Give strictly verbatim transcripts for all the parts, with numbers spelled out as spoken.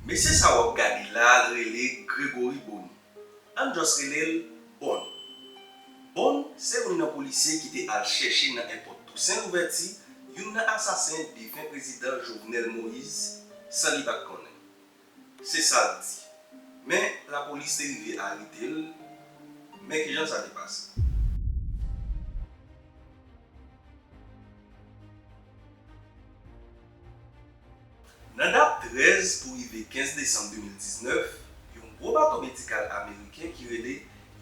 Mesye sa w ap gade la rele Gregory Bony. Ann just rele l Bon. Bon se youn nan polisye ki te al chèche nan èpòt Tousen Louvèti youn nan asasen defen prezidan Jovenel Moïse san li pa t konnen. Se sa l di. Men, lapolis te rive arete l. Men kijan sa te pase. Nan dat trèz pou rive kenz desanm de mil diznèf, yon gwo bato medikal ameriken ki rele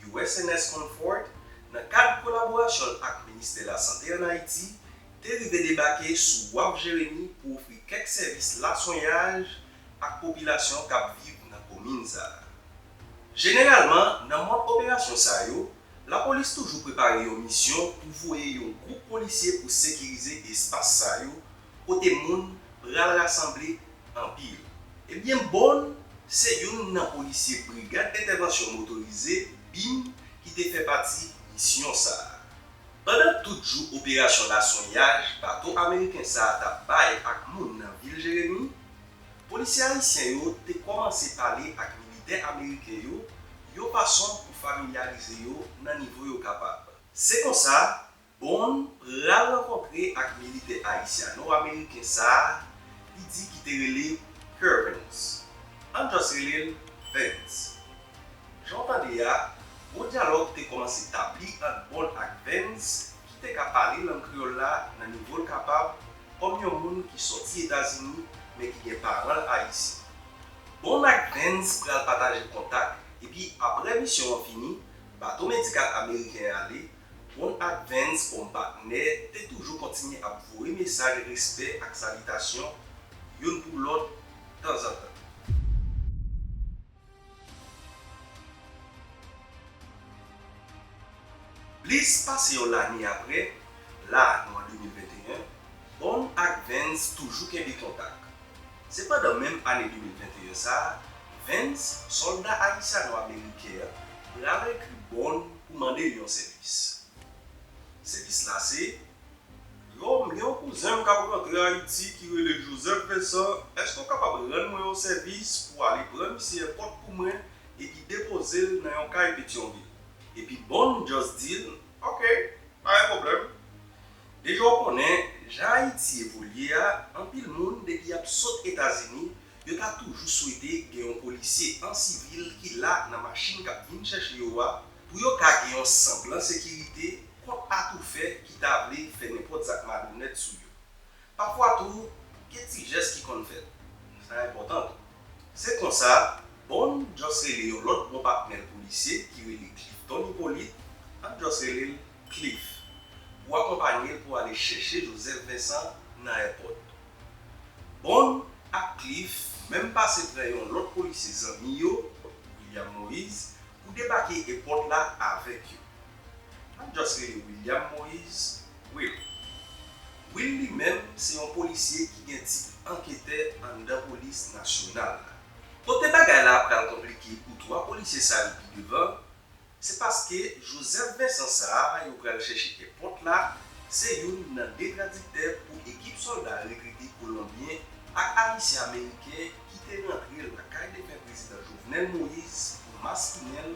U S N S Comfort, nan kad kolaborasyon l ak Ministè Lasante ann Ayiti, te rive debake sou Waf Jeremi pou ofri kèk sèvis laswenyaj ak popilasyon k ap viv nan komin sa a. Jeneralman, nan mòd operasyon sa yo, lapolis toujou prepare yon misyon pou voye yon gwoup polisye pou sekirize espas sa yo kote moun pral rasanble anpil. Ebyen, Bon se youn nan polisye Brigad Entèvansyon Motorize, bim, ki te fè pati misyon sa a. Pandan tout jou operasyon laswenyaj bato ameriken sa a t ap bay ak moun nan vil Jeremi, polisye ayisyen yo te kòmanse pale ak militè ameriken yo yon fason pou familyarize yo nan nivo yo kapab. Se konsa, Bon pral rankontre ak militè ayisyano-ameriken sa a, li di ki te rele Kervens. Ann just rele l Vens. Jan w tande a, gwo dyalòg te kòmanse tabli ant Bon ak Vens, ki te ka pale lang kreyòl la nan nivo l kapab, kòm yon moun ki sòti Etazini, men ki gen paran l ayisyen. Bon ak Vens pral pataje kontak, epi apre misyon an fini, bato medikal ameriken an ale, Bon ak Vens kòm patnè te toujou kontinye ap voye mesaj respè ak salitasyon youn pou lòt tanzantan. Plis pase yon lane apre, la nou an de mil venteyen, Bon ak Vens toujou kenbe kontak. Sepandan, menm ane de mil venteyen sa a, Vens, sòlda ayisyano-ameriken an, pral ekri Bon pou mande l yon sèvis. Sèvis la se: Yo, m gen yon kouzen m k ap rantre Ayiti ki rele Joseph Vincent, èske w kapab rann mwen yon sèvis pou w ale pran misye èpòt pou mwen epi depoze l nan yon kay Petyonvil? Epi Bon just di l, oke, pa gen pwoblèm. Deja w konnen, jan Ayiti evolye a, anpil moun, depi y ap sot Etazini, yo ta toujou swete gen yon polisye an sivil ki la nan machin k ap vin chèche yo a, pou yo ka gen yon sanblan sekirite kont atoufè ki ta vle fè nenpòt zak malonèt sou yo. Pafwa tou, gen ti jès ki konn fèt. Sa enpòtan tou. Se konsa, Bon just rele yon lòt bon patnè l polisye ki rele Clifton Hyppolite, ann just rele l Cliff, pou akonpanye l pou ale chèche Joseph Vincent nan èpòt. Bon ak Cliff menm pase pran yon lòt polisye zanmi yo, William Moïse, pou debake èpòt la avèk yo. Ann just rele William Moïse Will. Will li menm se yon polisye ki gen tit anketè anndan polis nasyonal la. Kote bagay la pral konplike pou twa polisye sa yo pi devan, se paske Joseph Vincent sa a yo pral chèche èpòt la, se youn nan de tradiktè pou ekip sòlda rekrite kolonbyen ak ayisyen-ameriken ki te rantre lakay defen prezidan Jovenel Moïse pou maspinen l,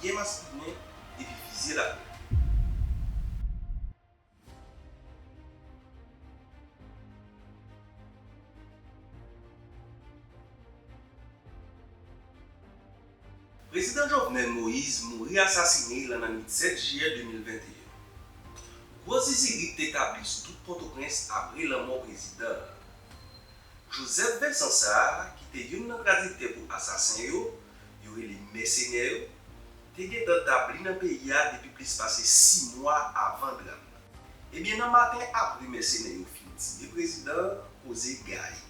byen maspinen, epi fizye l apre. Prezidan Jovenel Moïse mouri asasinen nan nwit sèt jiyè de mil venteyen. Gwo zizirit te tabli sou tout Pòtoprens apre lanmò prezidan an. Joseph Vincent sa a, ki te youn nan tradiktè pou asasen yo, yo rele mèsenè yo, te gentan tabli nan peyi a depi plis pase sis mwa avan dram nan. Ebyen, nan maten apre mèsenè yo fin tiye prezidan an, koze gaye.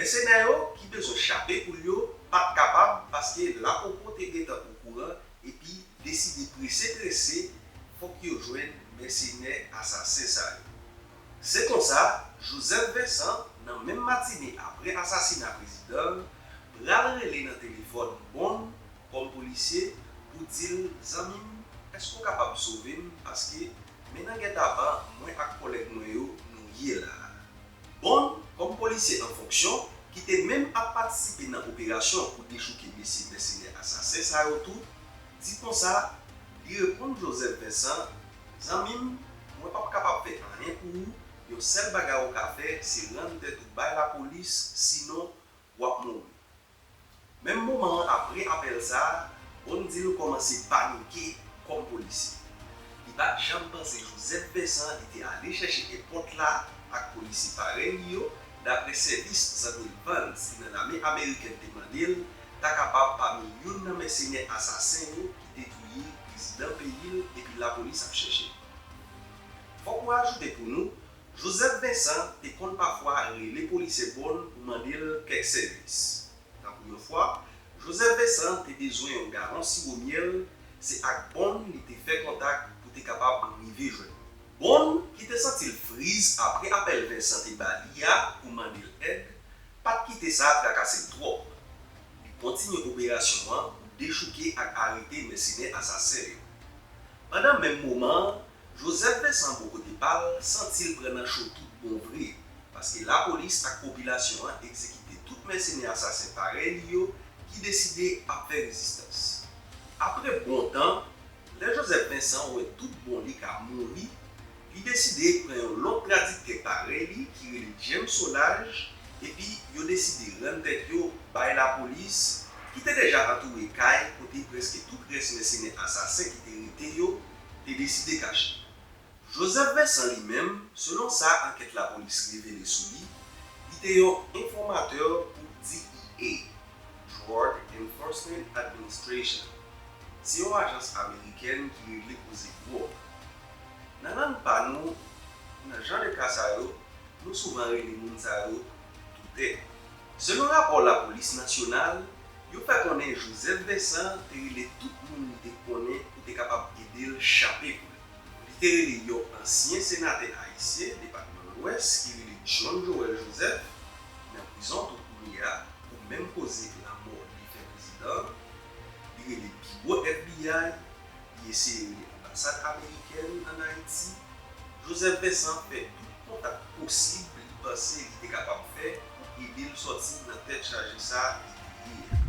Mèsenè yo, ki bezwen chape poul yo, pa t kapab paske Lapopo te gentan okouran epi deside prese prese, fòk yo jwenn mèsenè asasen sa yo. Se konsa, Joseph Vincent, nan menm matine apre asasina prezidan an, pral rele nan telefòn Bon kòm polisye pou di l, zanmi m, èske w kapab sove m, paske men nan gètapan mwen ak kòlèg mwen yo nou ye la a. Bon, kòm polisye an fonksyon, ki te menm ap patisipe nan operasyon pou dechouke mesye mèsenè asasen sa yo tou, di konsa, li reponn Joseph Vincent, Zanmi m, mwen p ap kapab fè anyen pou ou, yon sèl bagay ou ka fè, se rann tèt ou bay lapolis, sinon, w ap mouri. Menm moman an, apre apèl sa a, Bon di l kòmanse panike kòm polisye. Li pa t janm panse Joseph Vincent li te ale chèche èpòt la ak polisye parèy li yo, dapre sèvis Zanmi l Vance ki nan lame amerikèn te mande l ta kapab pami youn nan mèsenè asasen yo ki te touye prezidan peyi l epi lapolis ap chèche l. Fòk mwen ajoute pou nou, Joseph Vincent te konn pafwa rele polisye Bon pou mande l kèk sèvis. Tankou yon fwa, Joseph Vincent te bezwen yon galon siwo myèl, se ak Bon li te fè kontak pou te kapab rive jwenn li. Bon, ki te santi l friz apre apèl Vincent te ba li a pou mande l èd, pa t kite sa trakase l twòp. Li kontinye operasyon an pou dechouke ak arete mèsenè asasen yo. Pandan menm moman an, Joseph Vincent bò kote pa l santi l pran nan cho tout bon vre, paske lapolis ak popilasyon an egzekite tout mèsenè asasen parèy li yo ki deside ap fè rezistans. Apre bon tan, lè Joseph Vincent wè tout bon li ka mouri, li deside pran yon lòt tradiktè parèy li ki rele James Solages, epi yo deside rann tèt yo bay lapolis ki te deja antoure kay kote prèske tout rès mèsenè asasen ki te rete yo te deside kache. Joseph Vincent li menm, selon sa ankèt lapolis revele sou li, li te yon enfòmatè pou D E A, Drug Enforcement Administration. Se yon ajans amerikèn ki regle koze dwòg. Nan lang pa nou, nan jan de ka sa yo, nou souvan rele moun sa yo toutè. Selon rapò Lapolis Nasyonal, yo fè konnen Joseph Vincent te rele tout moun li te konnen pou te kapab ede l chape pou li. Li te rele yon ansyen senatè ayisyen depatman Lwès ki rele John Joël Joseph, nan prizon tou kounye a, pou menm koze lanmò defen prezidan an. Li rele biwo F B I, li eseye rele anbasad amerikèn ann Ayiti. Joseph Vincent fè tout kontak posib li panse li te kapab fè pou ede l sòti nan tèt chaje sa li te ye a.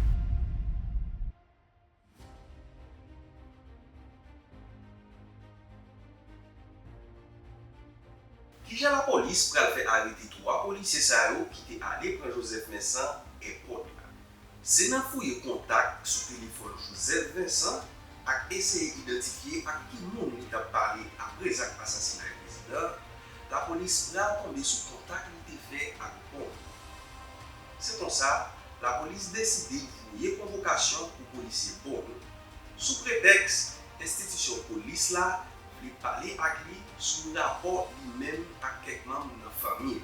Kijan lapolis pral fè arete twa polisye sa yo ki te ale pran Joseph Vincent èpòt la? Se nan fouye kontak sou telefòn Joseph Vincent ak eseye idantifye ak ki moun li t ap pale apre zak asasinay prezidan an, lapolis pral tonbe sou kontak li te fè ak Bon. Se konsa, lapolis deside voye konvokasyon pou polisye Bon, sou pretèks enstitisyon polis la vle pale ak li sou rapò li menm ak kèk manm nan fanmi l.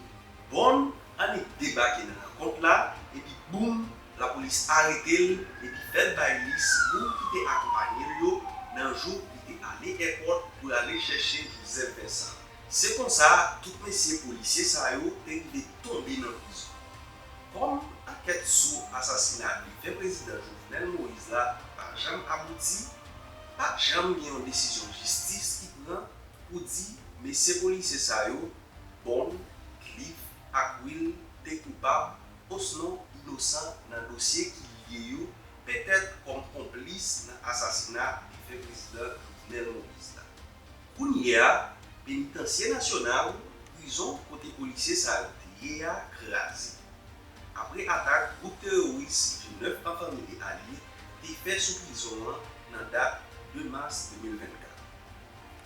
Bon annik debake nan rankont la, epi boum, lapolis arete l epi fè l bay lis moun ki te akonpanye l yo nan jou li te ale èpòt pou l ale chèche Joseph Vincent. Se konsa, tout mesye polisye sa yo te rive tonbe nan prizon. Kòm ankèt sou asasina defen prezidan Jovenel Moïse la pa janm abouti, pa t janm gen yon desizyon jistis ki pran pou di mesye polisye sa yo, Bon, Cliff ak Will, te koupab osnon inosan nan dosye ki lye yo petèt kòm konplis nan asasina defen prezidan Jovenel Moïse la. Kounye a, Penitansye Nasyonal, prizon kote polisye sa yo te ye a, kraze. Apre atak gwoup teworis G nèf an fanmi e alye te fè sou prizon an nan dat de mas de mil vennkat.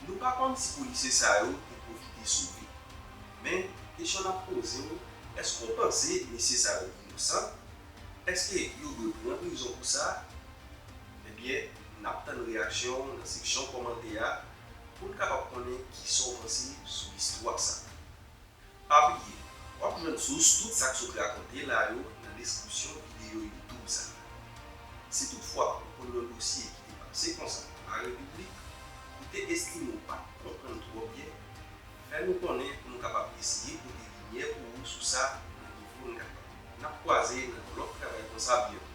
Nou pa konn si polisye sa yo te pwofite sove. Men, kesyon n ap poze w, èske w panse mesye sa yo inosan? Èske yo dwe pran prizon pou sa? Ebyen, n ap tann reyaksyon w nan seksyon kòmantè a pou n kapab konnen kisa w panse sou istwa sa. Pa bliye, w ap jwenn sous tout sa k sot rakonte la yo nan deskripsyon videyo YouTube sa a. Si toutfwa ou konn yon dosye ki te pase konsa nan larepiblik, ou te estime w pa t konprann twò byen, fè nou konnen pou nou kapab eseye pote limyè pou ou sou sa nan nivo n kapab. N ap kwaze nan yon lòt travay konsa byento.